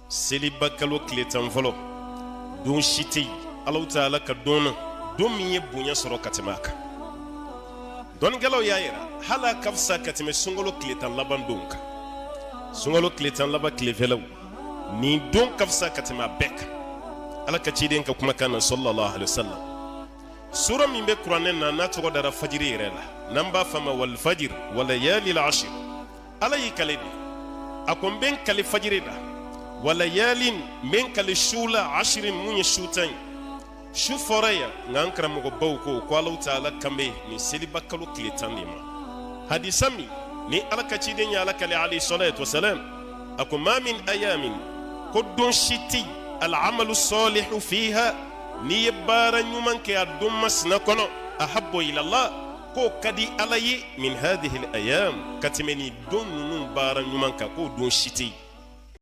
Seliba kalo tile 10 fɔlɔ don si tɛ yen Alahu taala ka don na don min ye bonya sɔrɔ ka tɛmɛ a kan dɔnnikɛlaw y'a yira hali a ka fisa ka tɛmɛ sunkalo tile 10 laban don kan sunkalo tile 10 laban tilefɛlaw nin don ka fisa ka tɛmɛ a bɛɛ kan ala ka ciden ka kumakan na sallallahu alaihi wasallam sura min bɛ kuranɛ na n'a tɔgɔ dara fajiri yɛrɛ la n'an b'a fɔ a ma wal fajiri wa layalil ashir ala y'i kale de a ko n bɛ n kale fajiri la wa layalin n bɛ n kale su la ashirin mun ye su 10 ye su fɔra yan nka an karamɔgɔbaw ko ko Alahu taala kan bɛ nin seliba kalo tile 10 de ma hadisa min ni ala ka ciden ye a lakale alayhi salatu wasalam a ko ma min ayamin ko don si tɛ yen alamalu salihu fiha n'i ye baara ɲuman kɛ a don masina kɔnɔ ahabu ilallah k'o ka di ala ye min hadihil ayam ka tɛmɛ nin don ninnu baara ɲuman kan k'o don si tɛ yen.